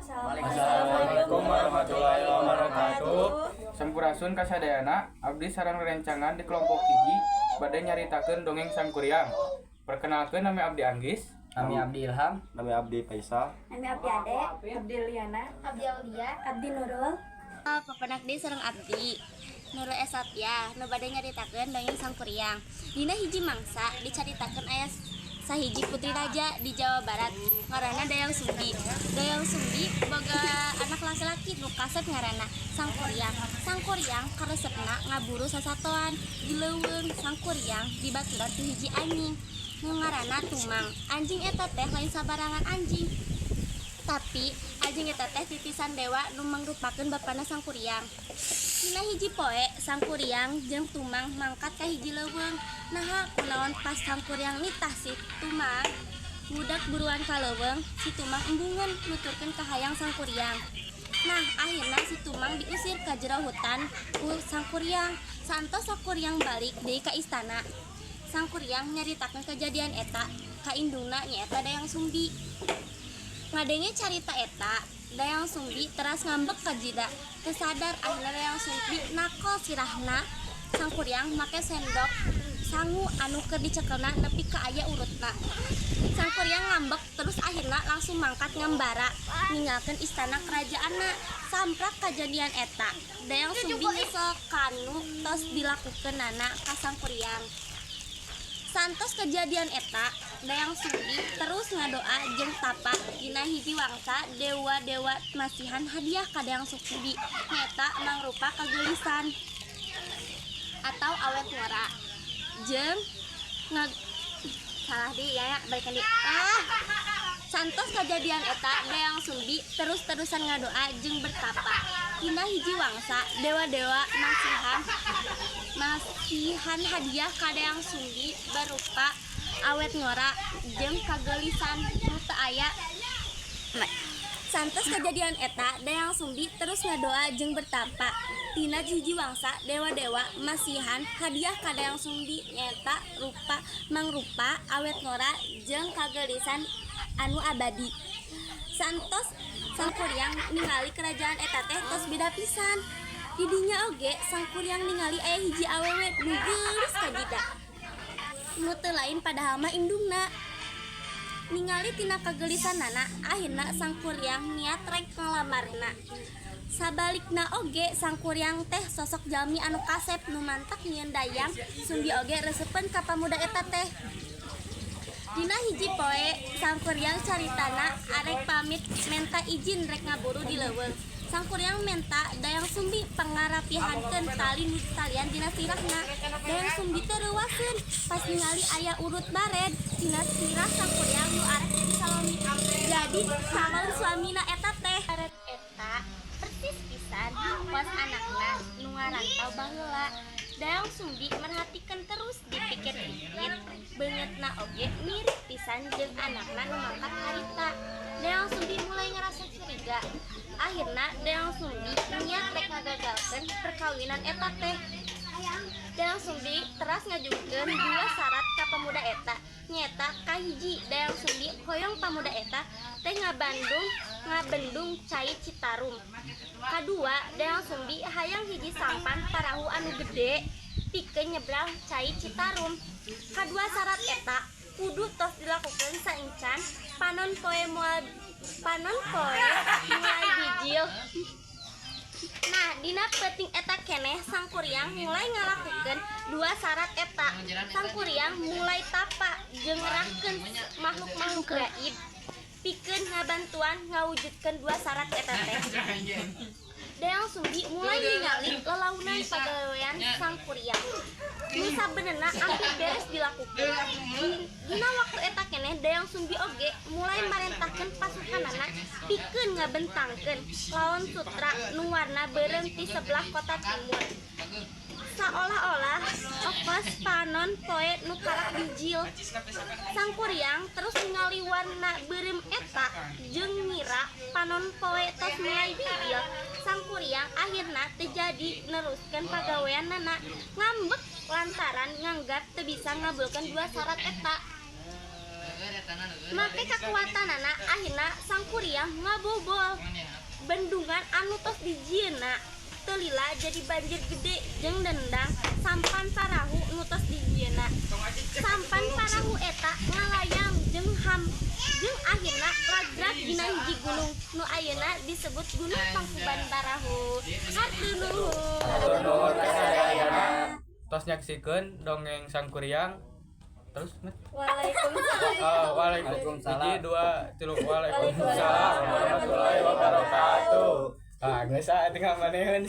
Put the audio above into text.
Assalamualaikum warahmatullahi wabarakatuh. Sampurasun kasadayana, abdi sareng rerencangan di kelompok 1 bade nyaritakeun dongeng Sangkuriang. Perkenalkeun, nami abdi Anggis. Nami abdi Ilham. Nami abdi Faisal. Nami abdi Ade. Abdi Liana. Abdi Aulia. Abdi Nurul. Papendak deui sareng abdi Nurul Esapia nu bade nyaritakeun dongeng Sangkuriang. Dina hiji mangsa dicaritakeun aya sahiji putri raja di Jawa Barat, ngaranna Dayang Sumbi. Dayang Sumbi boga anak laki-laki nu kasep, ngaranna Sangkuriang. Sangkuriang karesepna ngaburu sasatoan di leuweung. Sangkuriang dibaturan ku hiji anjing nu ngaranna Tumang. Anjing eta teh lain sabarangan anjing, tapi anjing eta teh titisan dewa nu mangrupakeun bapana Sangkuriang. Dina hiji poe, Sangkuriang jeung Tumang mangkat ka hiji leuweung. Naha kunaon, pas Sangkuriang nitah si Tumang ngudak buruan ka leuweung, si Tumang embungeun nuturkeun kahayang Sangkuriang. Nah, akhirna si Tumang diusir ka jero hutan ku Sangkuriang. Saentos Sangkuriang balik deui ka istana, Sangkuriang nyaritakeun kejadian eta ka indungna, nyaeta Dayang Sumbi. Ngadenge carita eta, Dayang Sumbi teras ngambek kajida. Teu sadar, akhirna Dayang Sumbi nakol sirahna Sangkuriang make sendok sangu anu keur dicekelna nepi ka aya urutna. Sangkuriang ngambek, terus akhirna langsung mangkat ngambara ninggalkeun istana kerajaanna. Samprak kejadian eta, Dayang Sumbi nyesel kanu tos dilakukeunana ka Sangkuriang. Saentos kejadian eta, Dayang Sumbi terus ngadoa jeung tapa. Dina hiji wangsa, dewa-dewa masihan hadiah ka Dayang Sumbi, nyaeta mangrupa kageulisan atau awet ngora jeung salah di ya, balikan di ah. Saentos kejadian eta, Dayang Sumbi terus-terusan ngadoa jeung bertapa. Dina hiji wangsa, dewa-dewa masihan masihan hadiah ka Dayang Sumbi berupa awet ngora jeung kageulisan nu teu aya. Saentos kejadian eta, Dayang Sumbi terus ngadoa jeung bertapa. Tina hiji wangsa, dewa-dewa masihan hadiah ka Dayang Sumbi, nyaeta rupa mangrupa awet ngora jeung kageulisan anu abadi. Saentos Sangkuriang ningali kerajaan eta teh tos beda pisan. Didinya oge Sangkuriang ningali aya hiji awewe nu geulis kajida, nu teu lain padahal mah indungna. Ningali tina kageulisanana, akhirna Sangkuriang niat rek ngalamarna. Sabalikna oge, Sangkuriang teh sosok jalmi anu kasep nu mantak nyieun Dayang Sumbi oge resepeun ka pamuda eta teh. Dina hiji poe, Sangkuriang caritana arek pamit menta izin rek ngaburu di leuweung. Sangkuriang menta Dayang Sumbi pangngarapihankeun tali nu talian dina sirahna. Dayang Sumbi teu reuwaseun pas ningali aya urut bared dina sirah Sangkuriang nu arek jadi calon suamina eta teh. Bared eta persis pisan kos anakna nu ngarantau baheula. Dayang Sumbi merhatikan, terus dipikir-pikir, beungeutna oge mirip pisan jeung anakna nu mangkat harita. Dayang Sumbi mulai ngerasa curiga. Akhirna Dayang Sumbi niat rek ngagagalkeun perkawinan eta teh. Dayang Sumbi teras ngajukeun dua syarat ka pemuda eta, nyaeta kahiji, Dayang Sumbi hoyong pamuda eta teh ngabendung cai Citarum. Kadua, Dayang Sumbi hayang hiji sampan parahu anu gede pikeun nyebrang cai Citarum. Kadua syarat eta kudu tos dilakukeun saencan panon poe mulai bijil. Nah, dina peuting eta keneh Sangkuriang mulai ngalakukeun dua syarat eta. Sangkuriang mulai tapa jeung ngerahkeun makhluk-makhluk gaib pikeun ngabantuan ngawujudkeun dua syarat eta teh. Dayang Sumbi mulai ningali lelaunan pagawean Sangkuriang nu sabenerna hampir beres dilakukeun. Dina waktu eta keneh Dayang Sumbi oge mulai marentahkeun pasukanana pikeun ngabentangkeun laon sutra nu warna beureum ti sebelah kota timur, saolah-olah okos panon poe nu karak bijil. Sangkuriang terus ningali warna beureum eta jeung ngira panon poe tos mulai bijil. Sangkuriang akhirna teu jadi neruskeun pagaweanana, ngambek lantaran nganggap teu bisa ngabulkeun dua syarat eta. Make kakuatanana, akhirna Sangkuriang ngabobol bendungan anu tos dijieunna. Teu lila jadi banjir gede jeung nendang sampan parahu nu tos dijieunna. Sampan parahu eta ngalayang jeung akhirna ragrag dina hiji gunung nu ayeuna disebut Gunung Tangkuban Parahu. Hatur nuhun. Hatur nuhun kasadayana. Tos nyaksikeun dongeng Sangkuriang. Terus, Met? Waalaikumsalam. Oh, waalaikumsalam. Waalaikumsalam. Hiji, dua, tilu. Waalaikumsalam warahmatullahi wabarakatuh. Ah, geus ah, tinggal maneun.